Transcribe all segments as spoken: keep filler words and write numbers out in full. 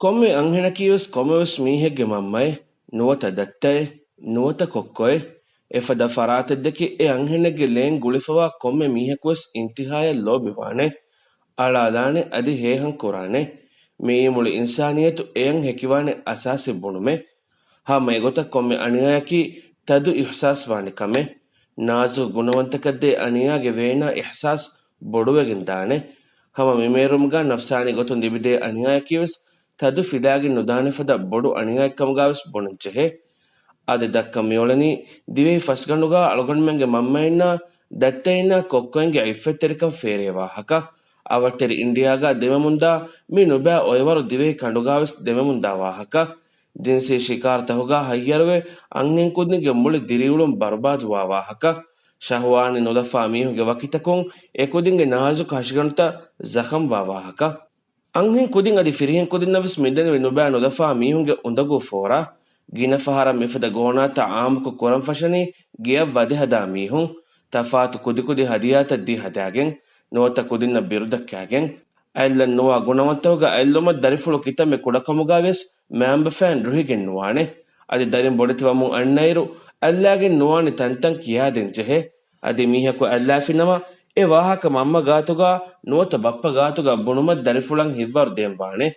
ކޮންމެ އަންހެނަކީވެސް ކޮންމެވެސް މީހެއްގެ މަންމައެއް، ނުވަތަ ދައްތައެއް، ނުވަތަ ކޮއްކޮއެއް. އެފަދަ ފަރާތެއްދެކެ އެ އަންހެނެއްގެ ލޭން ގުޅިފަވާ ކޮންމެ މީހަކުވެސް އިންތިހާޔަށް ލޯބިވާނެ، އަޅާލާނެ އަދި ހޭހަން ކުރާނެ. މިއީ މުޅި އިންސާނިއްޔަތު އެޔަށް ހެކިވާނެ އަސާސީ ބުނުމެއް. ހަމަ އެގޮތަށް ކޮންމެ އަނިޔާއަކީ ތަދު އިޙްސާސް ވާނެ ކަމެއް. ނާޒުކު ގުނަވަންތަކަށްދޭ އަނިޔާގެ ވޭނާ އިޙްސާސް ބޮޑުވެގެން ދާނެ. ހަމަ މިމޭރުމުގަ ނަފްސާނީ ގޮތުން ލިބިދޭ އަނިޔާއަކީވެސް ތަދު ފިލާގެން ނުދާނެ ފަދަ ބޮޑު އަނިޔާއެއްކަމުގާވެސް ބުނަންޖެހޭ. އަދި ދައްކަން މިއުޅެނީ ދިވެހި ފަސްގަނޑުގަ އަޅުގަނޑުމެންގެ މަންމައިންނާ ދައްތައިންނާ ކޮއްކޮއިންގެ އިއްފަތްތެރިކަން ފޭރޭ ވާހަކަ. އަވަށްޓެރި އިންޑިޔާގަ ދެމެމުންދާ މި ނުބައި އޮއެވަރު ދިވެހި ކަނޑުގާވެސް ދެމެމުންދާ ވާހަކަ. ޖިންސީ ޝިކާރަތަކުގަ ހައްޔަރުވެ އަންހެން ކުދިންގެ މުޅި ދިރިއުޅުން ބަރުބާދުވާ ވާހަކަ. ޝަހުވާނީ ނުލަފާ މީހުންގެ ވަކިތަކުން އެކުދިންގެ ނާޒުކު ހަށިގަނޑުތައް ޒަޚަމްވާ ވާހަކަ. އަންހެން ކުދިން އަދި ފިރިހެން ކުދިންނަށް ވެސް މިދެންނެވި ނުބައި ނުލަފާ މީހުންގެ އުނދަގޫ ފޯރާ. ގިނަ ފަހަރަށް މިފަދަ ގޯނާތައް އާއްމުކޮށް ކުރަން ފަށަނީ ގެޔަށް ވަދެ ހަދާ މީހުން. ތަފާތު ކުދިކުދި ހަދިޔާތައް ދީ ހަދާގެން، ނުވަތަ ކުދިންނަށް ބިރުދައްކާގެން. އަތްލަން ނުވާ ގުނަވަންތަކުގަ އަތްލުމަށް ދަރިފުޅު ކިތަންމެ ކުޑަކަމުގަ ވެސް މައިންބަފައިން ރުހިގެން ނުވާނެ. އަދި ދަރިން ބޮޑެތިވަމުން އަންނައިރު އަތްލާގެން ނުވާނެ ތަންތަން ކިޔާދޭން ޖެހޭ. އަދި މީހަކު އަތްލާފިނަމަ، އެ ވާހަކަ މަންމަ ގާތުގަ ނުވަތަ ބައްޕަ ގާތުގަ ބުނުމަށް ދަރިފުޅަށް ހިތްވަރު ދޭން ވާނެ.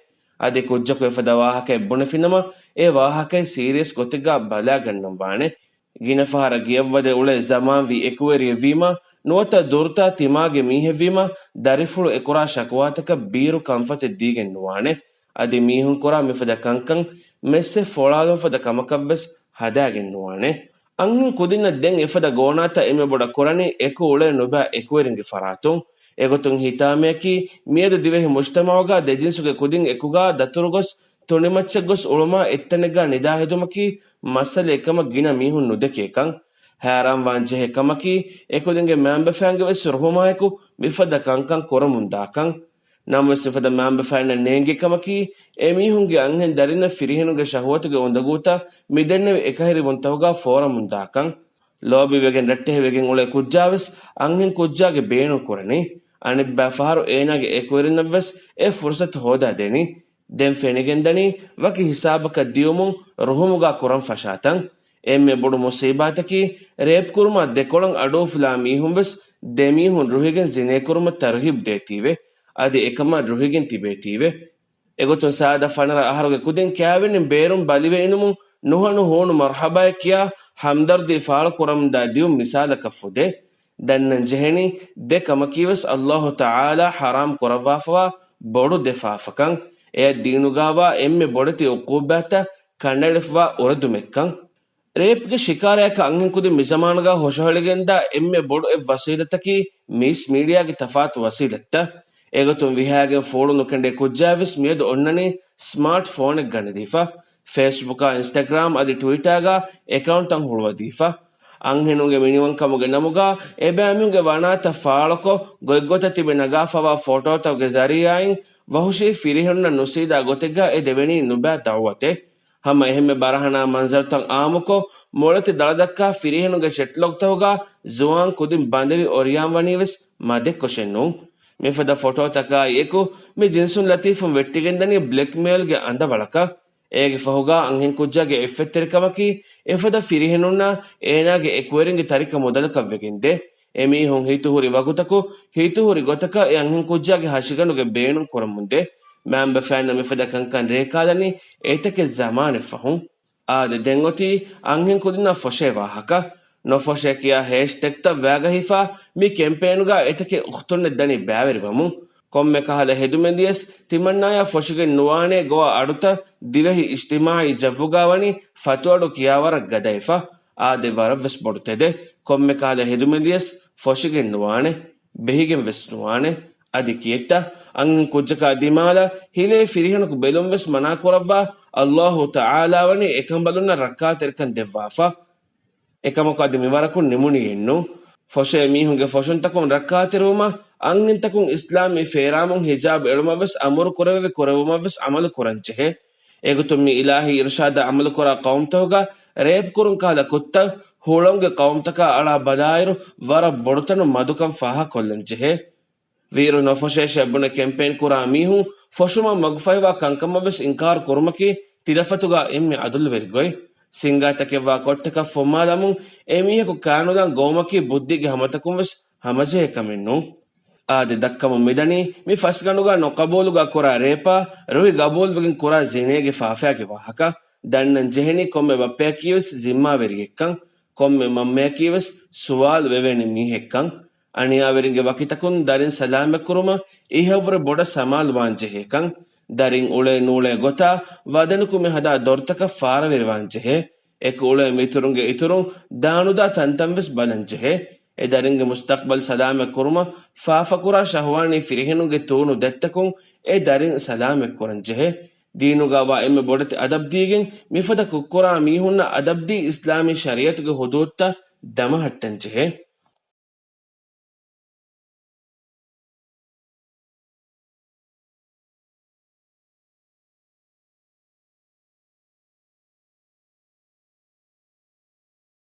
އަދި ކުއްޖަކު އެފަދަ ވާހަކައެއް ބުނެފިނަމަ، އެ ވާހަކައެއް ސީރިއަސް ގޮތެއްގަ ބަލާގަންނަން ވާނެ. ގިނަ ފަހަރަށް ގެޔަށްވަދެ އުޅޭ ޒަމާންވީ އެކުވެރިއެއްވީމަ، ނުވަތަ ދުރުތާ ތިމާގެ މީހެއްވީމަ، ދަރިފުޅު އެކުރާ ޝަކުވާތަކަށް ބީރު ކަންފަތެއް ދީގެން ނުވާނެ. އަދި މީހުން ކުރާ މިފަދަ ކަންކަން މެއްސެއް ފޮޅާލުން ފަދަ ކަމަކަށްވެސް ހަދާގެން ނުވާނެ. އަންހެން ކުދިންނަށް ދެން އެފަދަ ގޯނާތައް އެންމެ ބޮޑަށް ކުރަނީ އެކު އުޅޭ ނުބައި އެކުވެރިންގެ ފަރާތުން. އެގޮތުން ހިތާމަޔަކީ މިއަދު ދިވެހި މުޖްތަމަޢުގަ ދެޖިންސުގެ ކުދިން އެކުގަ ދަތުރުގޮސް ތުނިމައްޗަށް ގޮސް އުޅުމާ އެއްތަނެއްގަ ނިދާހެދުމަކީ މައްސަލައެއްކަމަށް ގިނަ މީހުން ނުދެކޭކަން. ހައިރާންވާން ޖެހޭ ކަމަކީ، އެކުދިންގެ މައިންބަފައިންގެ ވެސް ރުހުމާއެކު މިފަދަ ކަންކަން ކުރަމުންދާކަން. ނަމަވެސް މިފަދަ މައިންބަފައިންނަށް ނޭނގޭ ކަމަކީ، އެމީހުންގެ އަންހެން ދަރިންނަށް ފިރިހެނުންގެ ޝަހުވަތުގެ އުނދަގޫތައް މިދެންނެވި އެކަހެރިވުންތަކުގަ ފޯރަމުންދާކަން. ލޯބިވެގެން ރައްޓެހިވެގެން އުޅޭ ކުއްޖާވެސް އަންހެން ކުއްޖާގެ ބޭނުން ކުރަނީ. އަނެއްބައި ފަހަރު އޭނާގެ އެކުވެރިންނަށްވެސް އެ ފުރުސަތު ހޯދާދޭނީ. ދެން ފެނިގެންދަނީ ވަކި ހިސާބަކަށް ދިޔުމުން ރުހުމުގަ ކުރަން ފަށާތަން. އެންމެ ބޮޑު މުސީބާތަކީ، ރޭޕް ކުރުމާ ދެކޮޅަށް އަޑުއުފުލާ މީހުންވެސް ދެމީހުން ރުހިގެން ޒިނޭކުރުމަށް ތަރުހީބް ދޭތީވެ، އަދި އެކަމަށް ރުހިގެން ތިބޭތީވެ. އެގޮތުން ސާދަ ފަނަރަ އަހަރުގެ ކުދިން ކާވެނިން ބޭރުން ބަލިވެއިނުމުން ނުހަނު ހޫނު މަރްޙަބާއެއް ކިޔާ ހަމްދަރްދީ ފާޅުކުރަމުންދާ ދިޔުން މިސާލަކަށް ފުދޭ. ދަންނަން ޖެހެނީ ދެ ކަމަކީވެސް އައްލާހު ތަޢާލާ ޙަރާމް ކުރައްވާފަވާ ބޮޑު ދެ ފާފަކަން. އެޔަށް ދީނުގާވާ އެންމެ ބޮޑެތި ޢުޤޫބާތަށް ކަނޑައެޅިފަވާ އުރެދުމެއްކަން. ރޭޕްގެ ޝިކާރަޔަކަށް އަންހެން ކުދިން މިޒަމާނުގަ ހުށަހެޅިގެންދާ އެންމެ ބޮޑު އެއް ވަސީލަތަކީ މީސް މީޑިއާގެ ތަފާތު ވަސީލަތްތައް. އެގޮތުން ވިހާގެން ފޯޅު ނުކެނޑޭ ކުއްޖާވެސް މިއަދު އޮންނަނީ ސްމާޓް ފޯނެއް ގަނެދީފަ، ފޭސްބުކާ، އިންސްޓަގްރާމް އަދި ޓްވިޓާގަ އެކައުންޓްތައް ހުޅުވަދީފަ. އަންހެނުންގެ މިނިވަންކަމުގެ ނަމުގަ އެބައިމީހުންގެ ވަނާތައް ފާޅުކޮށް، ގޮތްގޮތަށް ތިބެ ނަގާފަވާ ފޮޓޯތަކުގެ ޒަރީޢާއިން ވަހުޝީ ފިރިހެނުންނަށް ނުސީދާ ގޮތެއްގަ އެ ދެވެނީ ނުބައި ދަޢުވަތެއް. ހަމަ އެހެންމެ ބަރަހަނާ މަންޒަރުތައް އާއްމުކޮށް، މޮޅެތި ދަޅަދައްކާ ފިރިހެނުންގެ ޗެޓްލޮގްތަކުގަ ޒުވާން ކުދިން ބަނދެވި އޮރިޔާން ވަނީވެސް މަދެއްކޮށެއް ނޫން. މިފަދަ ފޮޓޯތަކާއި އެކު، މި ޖިންސުން ލަތީފުން ވެއްޓިގެންދަނީ ބްލެކްމެއިލްގެ އަނދަވަޅަކަށް. އޭގެ ފަހުގަ އަންހެން ކުއްޖާގެ އިއްފަތްތެރިކަމަކީ، އެފަދަ ފިރިހެނުންނާ އޭނާގެ އެކުވެރިންގެ ތަރިކަ މުދަލަކަށް ވެގެންދޭ. އެމީހުން ހިތުހުރި ވަގުތަކު، ހިތުހުރި ގޮތަކަށް އެ އަންހެން ކުއްޖާގެ ހަށިގަނޑުގެ ބޭނުން ކުރަމުންދޭ. މައިންބަފައިންނަށް މިފަދަ ކަންކަން ރޭކާލަނީ އެތަކެއް ޒަމާނެއް ފަހުން. އާދެ، ދެން އޮތީ އަންހެން ކުދިންނަށް ފޮށޭ ވާހަކަ. ނޮފޮށޭ ކިޔާ ހޭޝްޓެގްތައް ވައިގަހިފަ، މި ކެމްޕޭނުގަ އެތަކެއް އުޚްތުންނެއް ދަނީ ބައިވެރިވަމުން. ކޮންމެ ކަހަލަ ހެދުމެދިޔަސް ތިމަންނާޔާ ފޮށިގެން ނުވާނޭ ގޮވާ އަޑުތައް ދިވެހި އިޖްތިމާޢީ ޖައްވުގަ ވަނީ ފަތުއަޑު ކިޔާވަރަށް ގަދައިފަ. އާދެ، ވަރަށްވެސް ބޮޑު ތެދެއް. ކޮންމެ ކަހަލަ ހެދުމެދިޔަސް ފޮށިގެން ނުވާނެ. ބެހިގެން ވެސް ނުވާނެ. އަދި ކިއެއްތަ؟ އަންހެން ކުއްޖަކާ ދިމާލަށް ހިލޭ ފިރިހެނަކު ބެލުން ވެސް މަނާ ކުރައްވާ، އައްލާހު ތަޢާލާ ވަނީ އެކަނބަލުންނަށް ރައްކާތެރިކަން ދެއްވާފަ. އެކަމަކު އަދި މިވަރަކުން ނިމުނީއެއްނު. ފޮށޭ މީހުންގެ ފޮށުންތަކުން ރައްކާތެރިވުމަށް، އަންހެންތަކުން އިސްލާމީ ފޭރާމުން ހިޖާބް އެޅުމަށް ވެސް އަމުރު ކުރެވެވި ކުރެވުމަށް ވެސް އަމަލު ކުރަން ޖެހޭ. އެގޮތުން މި އިލާހީ އިރުޝާދަށް އަމަލުކުރާ ޤައުމުތަކުގަ ރޭޕް ކުރުން ކަހަލަ ކުށްތައް ހުޅަނގުގެ ޤައުމުތަކާ އަޅާ ބަލާއިރު ވަރަށް ބޮޑުތަނުން މަދުކަން ފާހަގަކޮށްލަން ޖެހޭ. ވީއިރު ނޮފޮށޭށޭ ބުނެ ކެމްޕޭން ކުރާ މީހުން ފޮށުމަށް މަގުފަހިވާ ކަންކަމަށް ވެސް އިންކާރު ކުރުމަކީ ތިލަފަތުގަ އެންމެ އަދުލުވެރި ގޮތް. ސިންގާތަކެއްވާ ކޮއްޓަކަށް ފޮއްމާލަމުން އެމީހަކު ކާނުލާން ގޮވުމަކީ ބުއްދީގެ ހަމަތަކުން ވެސް ހަމަޖެހޭ ކަމެއް ނޫން. އާދެ، ދައްކަމުން މިދަނީ މި ފަސްގަނޑުގަ ނޮޤަބޫލުގަ ކުރާ ރޭޕާ ރުހި ގަބޫލުވެގެން ކުރާ ޒިނޭގެ ފާފައިގެ ވާހަކަ. ދަންނަން ޖެހެނީ ކޮންމެ ބައްޕަޔަކީވެސް ޒިންމާވެރިއެއްކަން، ކޮންމެ މަންމަޔަކީވެސް ސުވާލު ވެވޭނެ މީހެއްކަން. އަނިޔާވެރިންގެ ވަކިތަކުން ދަރިން ސަލާމަތްކުރުމަށް އިހަށްވުރެ ބޮޑަށް ސަމާލުވާން ޖެހޭކަން، ދަރިން އުޅޭ ނޫޅޭ ގޮތާ ވަދެނުކުމެ ހަދާ ދޮރުތަކަށް ފާރަވެރިވާން ޖެހޭ، އެކު އުޅޭ މިތުރުންގެ އިތުރުން ދާނުދާ ތަންތަން ވެސް ބަލަން ޖެހޭ. އެ ދަރިންގެ މުސްތަޤްބަލް ސަލާމަތް ކުރުމަށް ފާފަކުރާ ޝަހުވާނީ ފިރިހެނުންގެ ތޫނު ދަތްތަކުން އެ ދަރިން ސަލާމަތް ކުރަން ޖެހޭ. ދީނުގަ ވާ އެންމެ ބޮޑެތި އަދަބް ދީގެން މިފަދަ ކުށްކުރާ މީހުންނަށް އަދަބްދީ އިސްލާމީ ޝަރީޢަތުގެ ހުދޫދުތައް ދަމަހައްޓަން ޖެހޭ.